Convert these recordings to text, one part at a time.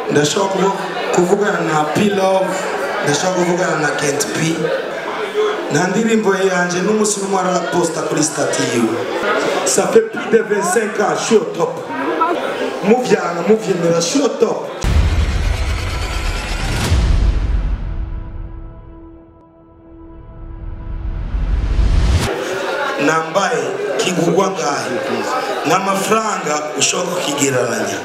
Ndashobora kuvugana na P-Love, ndashobora kuvugana na Kent P. Nta ndirimbo yanje n'umunsi n'umwe araposta kuri statut yiwe. Ça fait plus de 25 ans, je suis au top. Muvyanga muvyemera, je suis au top. Nambaye kigugwa ngahe n'amafaranga ushobora kukigereranya.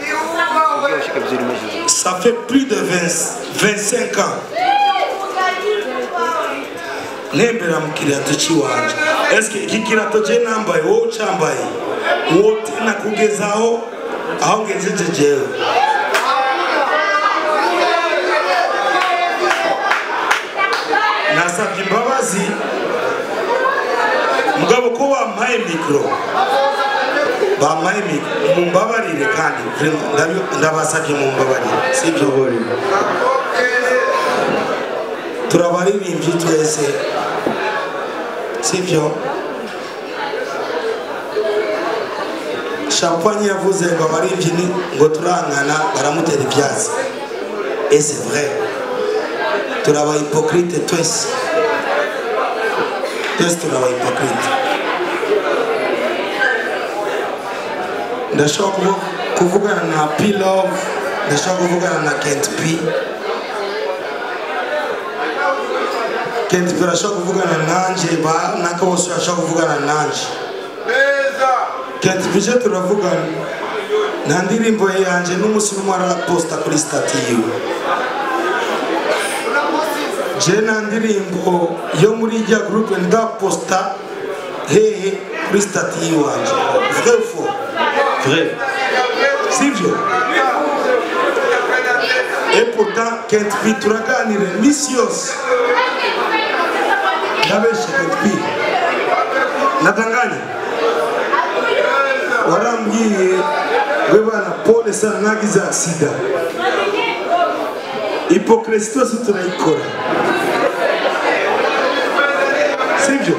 Ça fait plus de 25 ans. Nembera mu kirato ciwanje. Eske iki kirato je nambaye wowe ucambaye wote nakugezaho aho ngejeje jewe. Nasabye imbabazi mugabo ko bampaye micro, bampaye micro, mumbabarire kandi ndabasabye mumbabarire, sibyo? Turabaririmbyi twese, sibyo? Champagne yavuze ngo abaririmbyi ngo turangana baramutera ivyatsi. Et c'est vrai, turaba hypocrite twese, twese turaba hypocrite. Ndashobora kuvugana na P-Love, ndashobora kuvugana na Kent P. Kent P arashobora kuvugana nanje, ba naka bose arashobora kuvugana nanje. Kent P je turavugana, nta ndirimbo yanje n'umunsi n'umwe araposta kuri statut yiwe. Je nta ndirimbo yo muri irya groupe ndaposta hehe kuri statut yiwanje. Vrai ou faux? Vrai. Sivyo? Et pourtant, Kent P turaganira iminsi yose. Ndabeshe Kent P. Nadanganya. Warambwiye we bana pole sana nagize accident. Hypocrisie twese turayikora. Sivyo?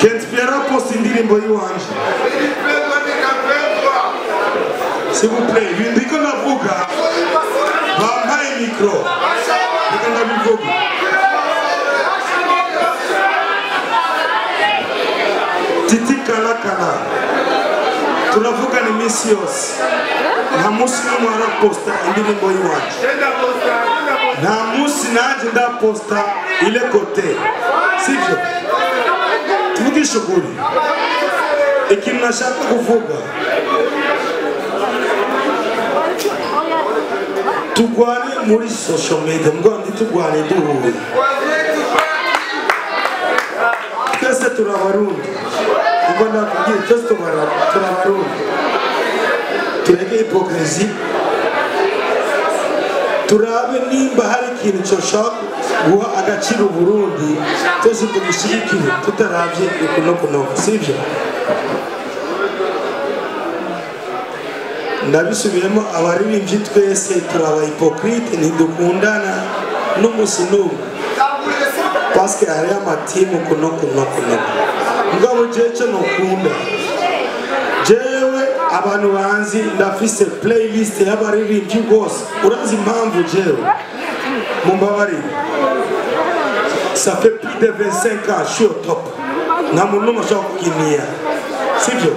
Kent P yaraposta indirimbo yiwanje. S'il vous plaît, ndiko ndavuga, bampaye micro, ndiko ndabivuga. Titi Kalakala, turavugana iminsi yose. Nta munsi n'umwe araposta indirimbo yiwanje. Nta munsi nanje ndaposta ile kote. Sivyo? Tuvugishe ukuri. Ikintu nashaka kuvuga, tugwane muri social media, mugabo ntitugwane duhuye. Twese turabarundi. Ubwo ndakubwiye twese turabarundi. Tureke hypocrisie. Turabe nimba hari ikintu coshaka guha agaciro Burundi, twese tugishigikire tutaravye ukunokunoku, sivyo? Ndabisubiremo, abaririmbyi twese turaba hypocrite, ntidukundana n'umusi n'umwe, parce que hari amatimu kunokunokunoku. Mugabo jewe ico nokunda, jewe abantu banzi ndafise playlist y'abaririmbyi bose. Urazi impamvu jewe? Mumbabarire, ça fait plus de 25 ans je suis au top. Nta muntu n'umwe ashobora kukinia, sivyo?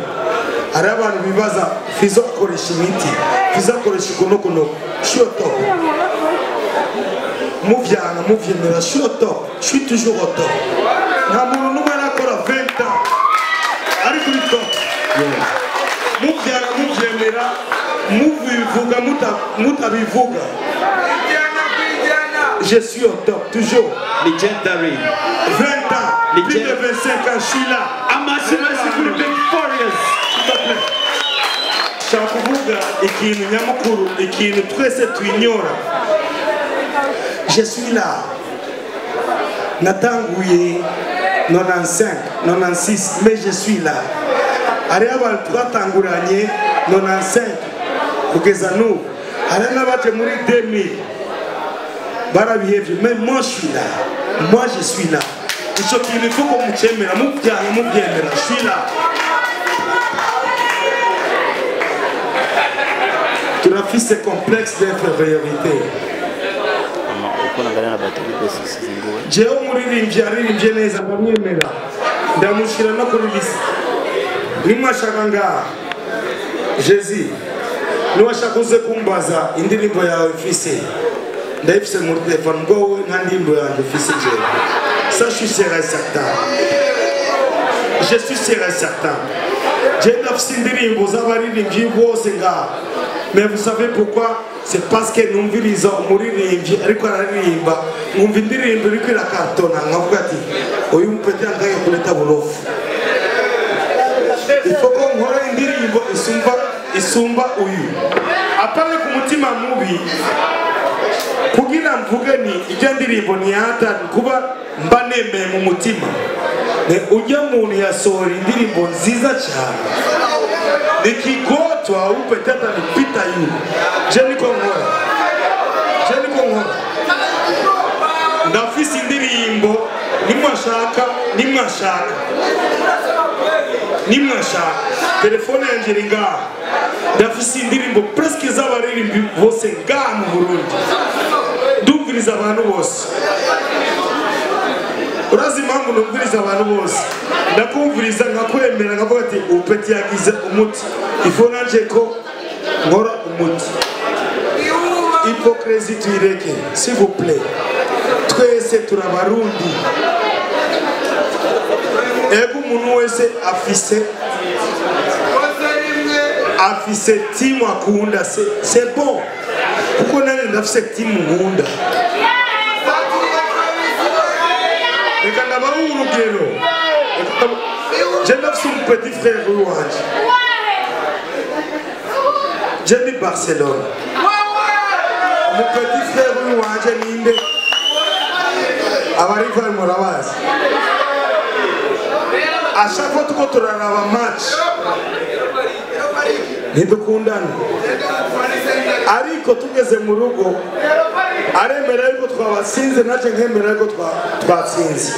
Hari abantu bibaza Fizzo akoresha imiti, Fizzo akoresha ukunokunoku. Je suis au top. Muvyanga muvyemera, je suis au top. Je suis toujours au top. Nta muntu n'umwe arakora 20 ans ari kuri top. Muvyanga muvyemera, mubivuga mutabivuga, je suis au top toujours. Legendary. 20 ans, plus de 25 ans, je suis là. Amashyi menshi kuri Big Farious. Nshaka kuvuga ikintu nyamukuru, ikintu twese twinyora. Je suis là. Natanguye 95, 96, mais je suis là. Hariho abantu twatanguranye 95 kugeza n'ubu. Hariho n'abaje muri 2000 barabihevye, mais moi je suis là. Moi je suis là. Ico kintu il faut ko mucemera, muvyanga muvyemera, je suis là. Ndafise complexe d'infériorité. Jewe umuririmbyi aririmbye neza ndamwemera, ndamushyira no kuri liste. Nimwashaka ngaha Jezi, niwashaka uze kumbaza indirimbo yawe mfise, ndayifise muri telefone, ngo wowe nta ndirimbo yanjye ufise jewe. Ça, je suis sûr et certain. Je suis sûr et certain. Jewe ndafise indirimbo z'abaririmbyi bose ngaha. Mais vous savez pourquoi? C'est parce que numviriza umuririmbyi ariko araririmba, nkumva indirimbo iriko irakartona, nkavuga ati uyu mupeti angaye kuleta burofu. Il faut ko nkora indirimbo isumba uyu. Apana ku mutima mubi kugira mvuge ni ijya ndirimbo ni hata kuba mba nemeye mu mutima. Ne ujya muntu yasohora indirimbo nziza cyane. Nikigotwa au peut-être nipita yu. Je niko nkora. Je niko nkora. Ndafise indirimbo nimwashaka. Nimwashaka. Telefone yanje iri ngaha. Ndafise indirimbo presque z'abaririmbi bose ngaha mu Burundi. Ndumviriza abantu bose. Urazi impamvu numviriza abantu bose? Ndakumviriza nkakwemera nkavuga ati upeti yagize umuti. Ifo nanje ko nkora umuti. Hypocrisie tuyireke, s'il vous plaît. Twese turabarundi. Ego umuntu wese afise timu akunda, c'est bon. Kuko nanje ndafise timu nkunda. Reka ndabaha urugero. Je ndafise un petit frère wanje. Je ndi Barcelone. Mon petit frère wanje ninde? Abari murabazi. À chaque fois tuko turaraba match ntidukundana, ariko tugeze mu rugo aremera yuko twabatsinze, naje nkemera yuko twatsinze.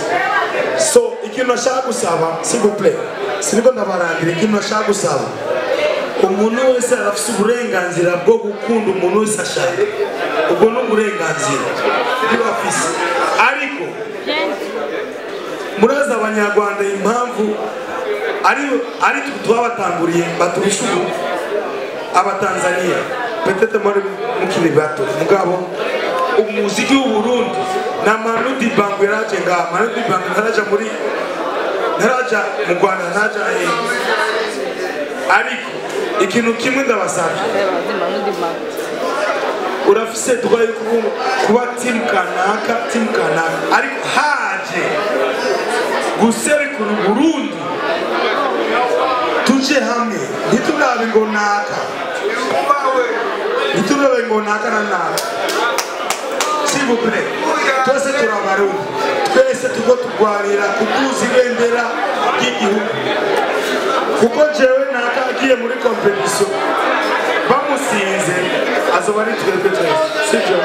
So ikintu nashaka gusaba, s'il vous plaît, siniko ndabarangira, ikintu nashaka gusaba, umuntu wese arafise uburenganzira bwo gukunda umuntu wese ashaka. Ubwo ni uburenganzira bw'abafise. Ariko murazi abanyarwanda impamvu ari twabatanguriye baturusha ubu abatanzania, peut-être muri mukiri bato, mugabo umuziki w'u Burundi na Manu Dibango yaraje ngaha. Manu Dibango ntaraja muri, ntaraja mu Rwanda, ntaraja hehe. Ariko ikintu kimwe ndabasabye, urafise droit yo kuba team kanaka, ariko haje guserukira Burundi tuje hamwe, ntiturabe ngo naka, ntiturabe ngo naka na naka. S'il vous plaît, twese turabarundi, twese tuko turwanira kuduza ibendera ry'igihugu. Kuko jewe naka agiye muri competition bamusinze azoba ari twebwe twese, sibyo?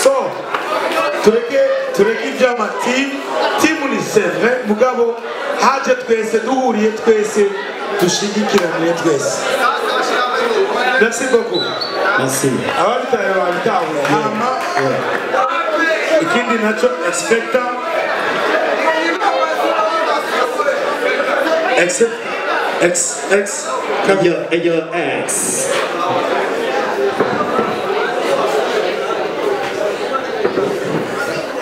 So tureke iby'amatimu, timu ni c'est vrai, mugabo haje twese duhuriye twese dushigikiranire twese. Merci beaucoup. Merci. Ababitaye babitawe. Hama ikindi naco expecta X X X Yo X.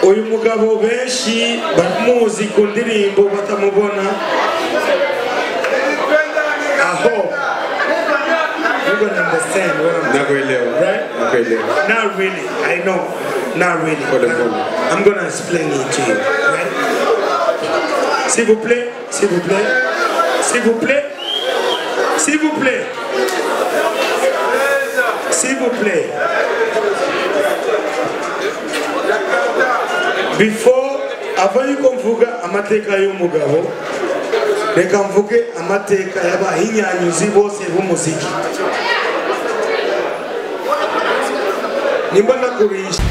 Uyu mugabo benshi bamuzi ku ndirimbo batamubona. Aho you gonna understand what I'm saying, right? Not Not really. I know. Not really. I'm gonna explain it to you, right? S'il vous plaît, s'il vous plaît, s'il vous plaît, s'il vous plaît, s'il vous plaît. Before, avant yuko mvuga amateka y'umugabo, reka mvuge amateka y'abahinyanyuzi bose b'umuziki. Nimba nakurisha